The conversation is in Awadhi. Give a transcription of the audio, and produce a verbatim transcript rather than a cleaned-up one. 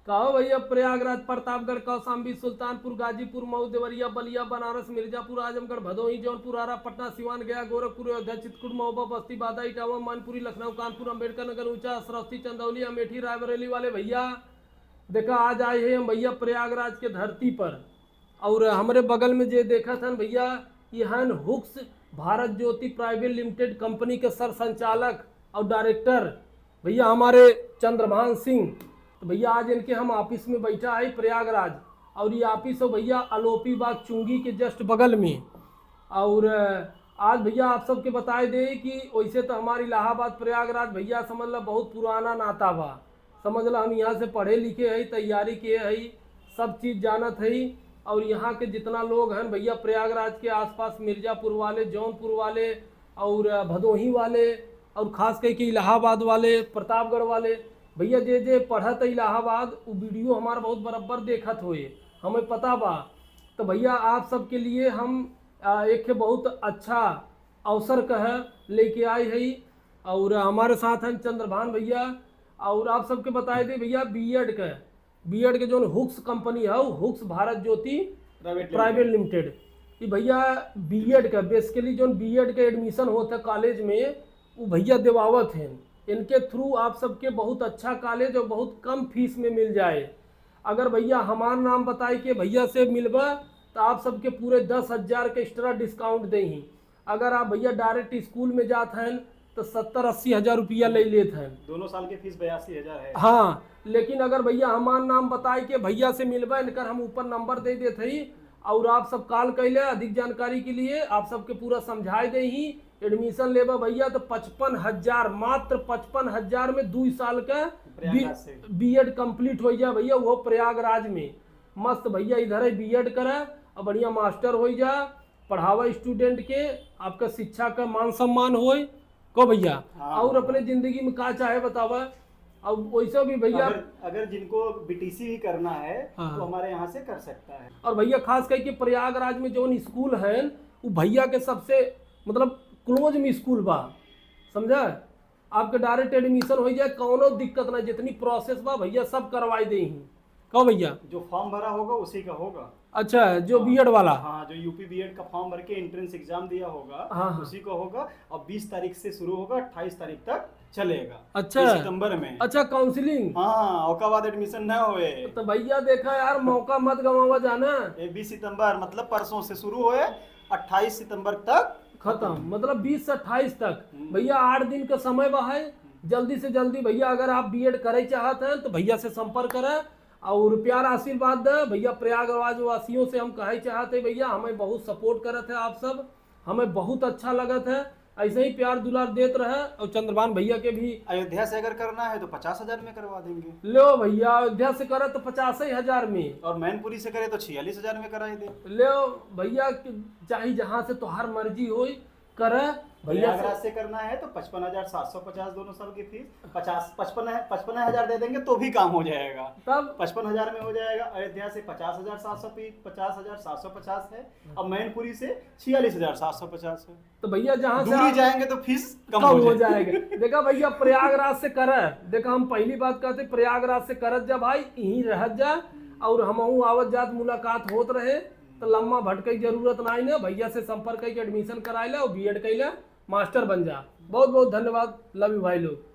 कहो भैया, प्रयागराज, प्रतापगढ़, कौशाम्बी, सुल्तानपुर, गाजीपुर, मऊ, देवरिया, बलिया, बनारस, मिर्जापुर, आजमगढ़, भदोही, जौनपुर, आरा, पटना, सिवान, गया, गोरखपुर, अयोध्या, चित्रकूट, महोबा, बस्ती, बादा, इटावा, मैनपुरी, लखनऊ, कानपुर, अम्बेडकर नगर, ऊंचा, श्रावस्ती, चंदौली, अमेठी, रायबरेली वाले भैया, देखा, आज आए हैं हम भैया प्रयागराज के धरती पर। और हमरे बगल में जे देखत हन भैया, ये हन हुक्स भारत ज्योति प्राइवेट लिमिटेड कंपनी के सर संचालक और डायरेक्टर भैया हमारे चंद्रभान सिंह। तो भैया, आज इनके हम ऑफिस में बैठा है प्रयागराज, और ये ऑफिस हो भैया अलोपी बाग चुंगी के जस्ट बगल में। और, अ, आज भैया आप सबके बताए दे कि वैसे तो हमार इलाहाबाद प्रयागराज भैया समझ ला बहुत पुराना नाता बा, समझ ला हम यहाँ से पढ़े लिखे हई, तैयारी किए हई, सब चीज जानत हई। और यहाँ के जितना लोग हन भैया प्रयागराज के आसपास, मिर्जापुर वाले, जौनपुर वाले और, अ, भदोही वाले और खास करके इलाहाबाद वाले, प्रतापगढ़ वाले, भैया जे जे पढ़त है इलाहाबाद, उ वीडियो हमार बहुत बराबर देखत होए, हमें पता बा। तो भैया आप सबके लिए हम, अ, एक बहुत अच्छा अवसर कह लेके आए हई। और हमारे साथ हैं चंद्रभान भैया। और आप सबके बताए दे भैया, बीएड का, बीएड के जौन हुक्स कंपनी है, हुक्स भारत ज्योति प्राइवेट प्राइवेट लिमिटेड। लिमिटेड। ये भैया बीएड का, बेसिकली जौन बीएड का एडमिशन होता है कॉलेज में, वो भैया दिवावत हैं। इनके थ्रू आप सबके बहुत अच्छा कॉलेज और बहुत कम फीस में मिल जाए। अगर भैया हमार नाम बताए के भैया से मिलबा, तो आप सबके पूरे दस हजार के एक्स्ट्रा डिस्काउंट दे ही। अगर आप भैया डायरेक्ट स्कूल में जात हैं, तो सत्तर अस्सी हजार रुपया ले लेत हैं। दोनों साल के फीस बयासी हजार है। हाँ, लेकिन अगर भैया हमार नाम बताए के भैया से मिलबा, इनकर हम ऊपर नंबर दे देत हई, और आप सब कॉल कैले अधिक जानकारी के लिए, आप सबके पूरा समझाए दे ही। एडमिशन लेबा भैया, तो पचपन हजार, मात्र पचपन हजार में दू साल का प्रयागराज से। बीएड कंप्लीट हो जाए भैया, वो प्रयागराज में। मस्त भैया, इधर ही बीएड करा और बढ़िया मास्टर हो जा, पढ़ावा स्टूडेंट के, आपका शिक्षा का मान सम्मान होए। को भैया, हाँ। और अपने जिंदगी में का चाहे बतावा। अब वैसे भी भैया, अगर, अगर जिनको बीटीसी भी करना है, हाँ। तो हमारे यहाँ से कर सकता है। और भैया, खास करके प्रयागराज में जौन स्कूल हैं, वो भैया के सबसे, मतलब, क्लोज में स्कूल बा, समझा? आपके डायरेक्ट एडमिशन हो जाए, कौनो दिक्कत ना, जितनी प्रोसेस बा भैया सब करवाई दे ही। कहो भैया। जो फॉर्म भरा होगा उसी का होगा। अच्छा, जो हाँ। बीएड वाला? हाँ, जो यूपी बीएड का फॉर्म भर के एंट्रेंस एग्जाम दिया होगा, हाँ, हाँ। उसी का होगा। और बीस तारीख से शुरू होगा, अट्ठाईस तारीख तक चलेगा। अच्छा। बीस सितंबर में। अच्छा, काउंसलिंग? हाँ, ओकर बाद एडमिशन ना होए। तो भैया देखा यार, मौका मत गंवावा जाना। ये बीस सितंबर, मतलब परसों से शुरू होए, अट्ठाईस सितंबर तक खत्म, मतलब बीस से अट्ठाईस तक। हम्म। भैया, आठ दिन का समय बा है, जल्दी से जल्दी भैया, अगर आप बीएड करे चाहत हैं तो भैया से संपर्क करें और प्यार आशीर्वाद दें। भैया, प्रयागराज वासियों से हम कहे चाहत हैं भैया, हमें बहुत सपोर्ट करत है आप सब, हमें बहुत अच्छा लगत है, ऐसे ही प्यार दुलार देत रहे। और चंद्रभान भैया के भी। अयोध्या से अगर करना है तो पचास हजार में करवा देंगे। लो भैया, अयोध्या से करे तो पचास ही हजार में। और मैनपुरी से करे तो छियालीस हजार में कराई दे। लो भैया, कि चाहे जहाँ से तोहार मर्जी होई, करे भैया से। प्रयागराज से करना है तो पचपन हजार सात सौ पचास दोनों साल की फीस, पचास, पचपन है, पचपन हजार दे देंगे तो भी काम हो जाएगा। तब? पचपन हजार में हो जाएगा। अयोध्या से पचास हजार सात सौ पी-, पचास हजार सात सौ पचास है, और मैनपुरी से छियालीस हजार सात सौ पचास है। तो भैया, जहाँ से दूरी आप जाएंगे तो फीस कम कम हो हो जाएगा। जाएगा। देखा भैया, प्रयागराज से करे, देखा, हम पहली बात कहते, प्रयागराज से करत जा भाई, यहीं रहत जा, और हमहू आवत जात मुलाकात होत रहे, तो लम्बा भटके की जरूरत ना ना, भैया से संपर्क करके एडमिशन कराए ले और बीएड कैले मास्टर बन जा। बहुत बहुत धन्यवाद, लव यू भाई लोग।